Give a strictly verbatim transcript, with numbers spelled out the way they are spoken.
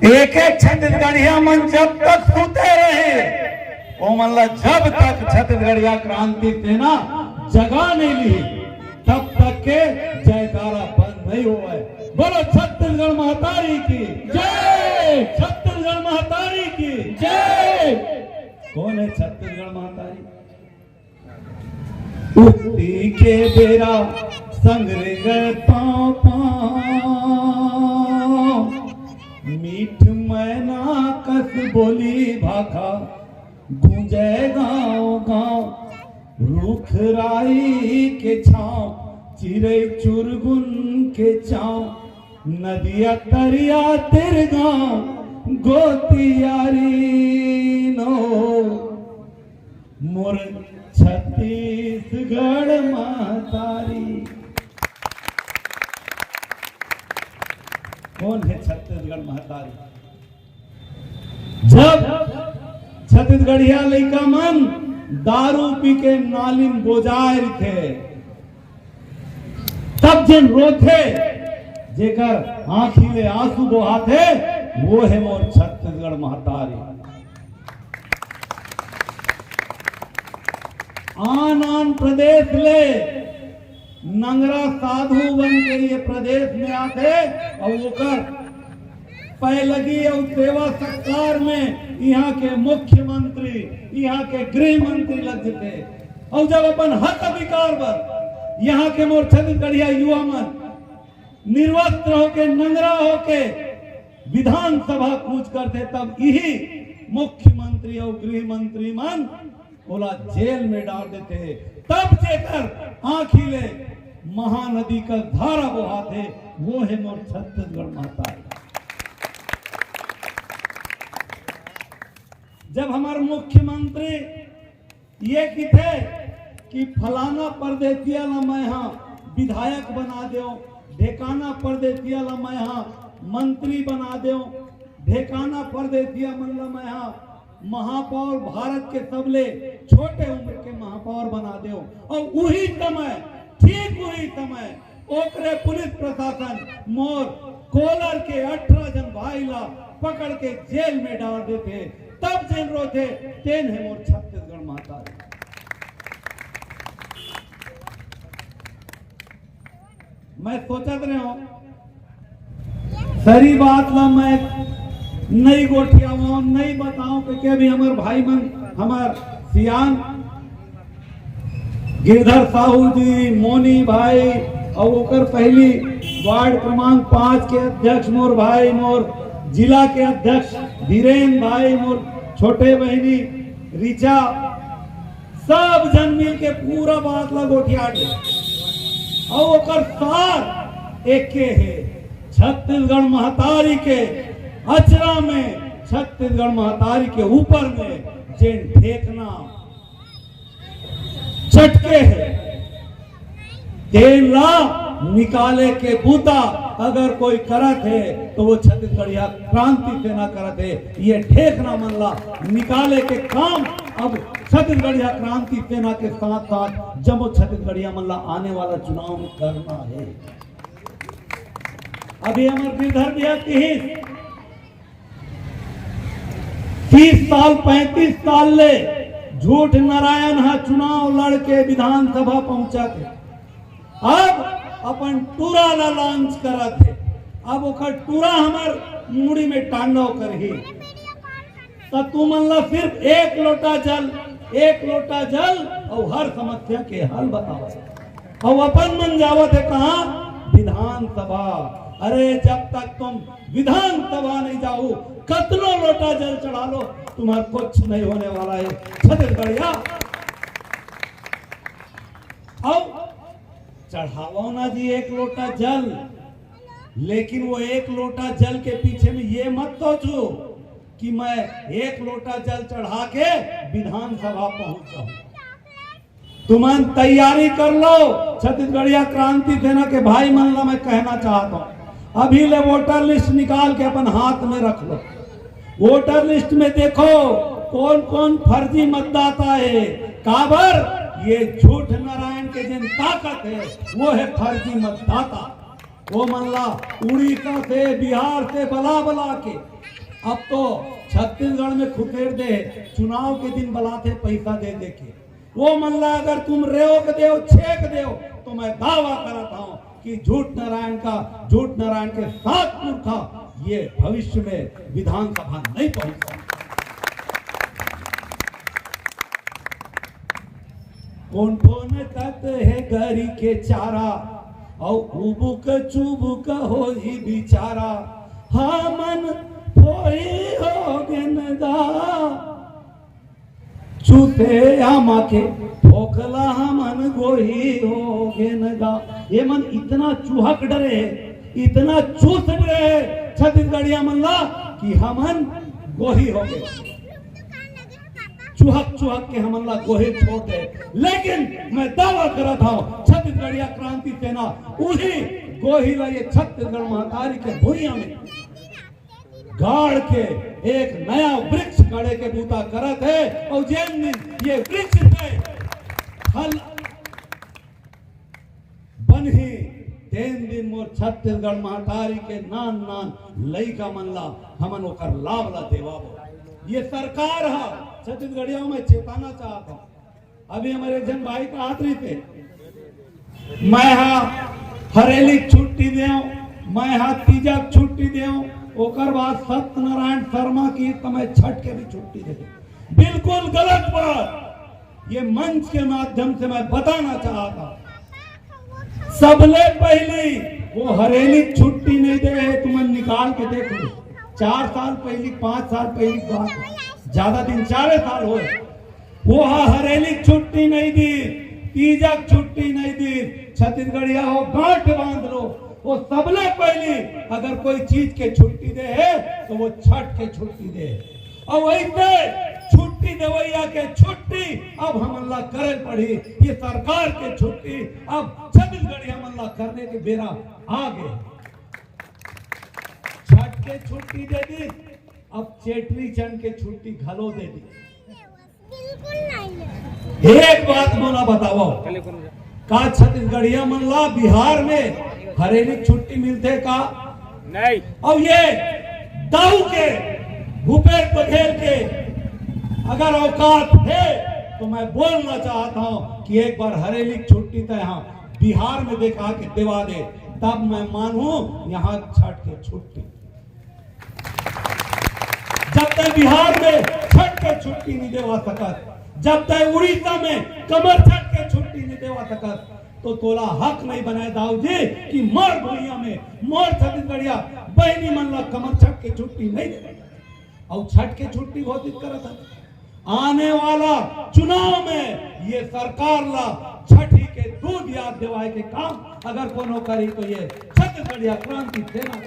एक एक छत्तीसगढ़िया मन जब तक सुते रहे, ओमन ला जब तक छत्तीसगढ़िया क्रांति सेना जगा नहीं ली, तब तक के जयकारा बंद नहीं होवय। बोलो छत्तीसगढ़ महतारी की जय। छत्तीसगढ़ महतारी की जय। कौन है छत्तीसगढ़ महतारी? उठती के बेरा संग रे गए पाँव पाँव, मीठ मैना कस बोली भाखा गूंजे गाँव गाँव। रुख राई के छाँव, चिरई चुरगुन के छाँव, नदिया तरिया तेर गाँव गोतियारी नो। मोर छत्तीसगढ़ महतारी। कौन है छत्तीसगढ़ महतारी? जब छत्तीसगढ़िया लइका मन दारू पी के नाली म बोजाय रहिथे, तब जेन रोथे, जेकर आँखी ले आंसू बोहाथे, वो है मोर छत्तीसगढ़ महतारी। आन आन प्रदेश ले नंगरा साधु बन के ये प्रदेश में आथे अउ ओकर पैलगी अउ सेवा सत्कार में इहाँ के मुख्यमंत्री, इहाँ के गृह मंत्री लग जथे। अउ जब अपन हक अधिकार बर इहाँ के मोर छत्तीसगढ़िया युवा मन निर्वस्त्र होके, नंगरा होके विधानसभा कूच करथे, तब इही मुख्यमंत्री अउ गृह मंत्री मन ओला जेल में डाल देथे। तब जेकर आँखी ले महानदी का धारा बोहाथे, वो है मोर छत्तीसगढ़ महतारी। जब हमर मुख्यमंत्री ये किथे कि फलाना परदेसिया ला मैं हा विधायक बना देव, ढेकाना परदेसिया ला मैं हा मंत्री बना देव, ढेकाना परदेसिया मन ला मैं हा महापौर, भारत के सबले छोटे उम्र के महापौर बना देव। अउ उही समय, ठीक उही समय ओकरे पुलिस प्रशासन मोर कोलर के अठारह जन भाई ला पकड़ के जेल में डाल देथे, तब जेन रोथे, तेन है मोर छत्तीसगढ़ महतारी। मैं सोचत रहे हूँ, सरी बात ला मैं नहीं गोठियावं, नहीं बतावं, क्योंकि अभी हमर भाई मन, हमर सियान गिरधर साहू जी, मोनी भाई, अउ ओकर पहली वार्ड क्रमांक पाँच के अध्यक्ष मोर भाई, मोर जिला के अध्यक्ष धीरेन भाई, मोर छोटे बहिनी रिचा, सब झन मिल के पूरा बात ला गोठिया दे। अउ ओकर सार एके हे, छत्तीसगढ़ महतारी के अचरा में, छत्तीसगढ़ महतारी के ऊपर में जेन ढेकना चटके हे, तेन ला निकाले के बूता अगर कोई करत हे, तो वो छत्तीसगढ़िया क्रांति सेना करत हे। ये ढेकना मन ला निकाले के काम अब छत्तीसगढ़िया क्रांति सेना के साथ साथ जम्मो छत्तीसगढ़िया मन ला आने वाला चुनाव में करना हे। अभी हमर गिरधर भैया किहिस, तीस साल, पैंतीस साल ले झूठ नारायण हा चुनाव लड़ के विधानसभा पहुंचत हे। अब अपन टूरा ला लॉन्च करत हे। अब ओकर टूरा हमर मुड़ी में टांडव करही। त तुमन ला सिर्फ एक लोटा जल, एक लोटा जल अउ हर समस्या के हल बतावत हे। अउ अपन मन जावत हे कहाँ? विधानसभा। अरे, जब तक तुम विधानसभा नहीं जाओ, कतनो लोटा जल चढ़ा लो, तुम्हारा कुछ नहीं होने वाला है छत्तीसगढ़िया। अउ चढ़ावो ना जी एक लोटा जल, लेकिन वो एक लोटा जल के पीछे में ये मत सोचो कि मैं एक लोटा जल चढ़ा के विधानसभा पहुंच जाऊं। तुमन तैयारी कर लो, छत्तीसगढ़िया क्रांति सेना के भाई मन ला मैं कहना चाहता हूं, अभी ले वोटर लिस्ट निकाल के अपन हाथ में रख लो। वोटर लिस्ट में देखो कौन कौन फर्जी मतदाता है, काबर ये झूठ नारायण के जिन ताकत है, वो है फर्जी मतदाता। वो मन ला उड़ीसा से, बिहार से बला बला के अब तो छत्तीसगढ़ में खुसेर दे, चुनाव के दिन बलाथे पैसा दे दे के। वो मन ला अगर तुम रेव के देव, छेक देव, तो मैं दावा करत हूँ कि झूठ नारायण का, झूठ नारायण के सात पुरखा ये भविष्य में विधानसभा नहीं पहुंच सकते। कोन ठोन तत हे गरी के चारा, अउ उबुक चुबुक होई बिचारा। हमन फोई हो गेन गा, चूसे आमा के फोकला हमन गोही हो गेन गा। ये मन इतना चुहक डरे, इतना चूस डरे छत्तीसगढ़िया मन ला कि हमन गोही हो गए। चुहक चुहक के हमन ला गोही छोड़ दे, लेकिन मैं दावा करत हूँ छत्तीसगढ़िया क्रांति सेना उही गोही ला ये छत्तीसगढ़ महतारी के भुइयां में गाड़ के एक नया वृक्ष गढ़े के बूता करत हे। और जेन दिन ये वृक्ष पे फल बनही, तेन दिन मोर छत्तीसगढ़ महतारी के नान नान लइका मन ला हमन ओकर लाभ ला देवाबो। ये सरकार ह, छत्तीसगढ़िया में चेताना चाहत हूँ। अभी हमर एक झन भाई कहत रहिसे, मैं हा हरेली छुट्टी देव, मैं हा तीजा छुट्टी देव, ओकर बाद सत्यनारायण शर्मा की त मैं छठ के भी छुट्टी दे देव। बिल्कुल गलत बात। ये मंच के माध्यम से मैं बताना चाहता हूँ, सबले पहली वो हरेली छुट्टी नहीं दे हे, तुमन निकाल के देख लो। चार साल पहली, पांच साल पहली बात है, ज्यादा दिन, चारे साल होए। वो हा हरेली छुट्टी नहीं दी, तीजक छुट्टी नहीं दी। छत्तीसगढ़िया हो, गांठ बांध लो, वो सबले पहली अगर कोई चीज के छुट्टी दे हे तो वो छठ के छुट्टी दे हे। और वैसे छुट्टी देवैया के छुट्टी अब हमन ला करे पड़ी। ये सरकार के छुट्टी अब छत्तीसगढ़िया मन ला करने के बेरा आ गए। छठ के छुट्टी दे दी, अब चेटरी चंड के छुट्टी घलो दे दी। एक बात मोला बताओ, का छत्तीसगढ़िया मन ला बिहार में हरेली छुट्टी मिलथे का? नहीं। और ये दाऊ के, भूपेश बघेल के अगर औकात है तो मैं बोलना चाहता हूं कि एक बार हरेली छुट्टी तो यहाँ बिहार में देखा के देवा दे, तब मैं मानूं यहाँ छठ के छुट्टी। जब तक बिहार में छठ के छुट्टी नहीं देवा सकत, जब तक उड़ीसा में कमर छठ के छुट्टी नहीं देवा सकत, तो तोला हक नहीं बनाए दाऊ जी कि मोर भुइयां में मोर छत्तीसगढ़िया बहिनी मन ला कमर छठ के छुट्टी नहीं दे। और छठ के छुट्टी घोषित करत है। आने वाला चुनाव में ये सरकार ला छठी के दूध याद दिवाए के काम अगर कोनो करी तो ये छत्तीसगढ़िया क्रांति सेना।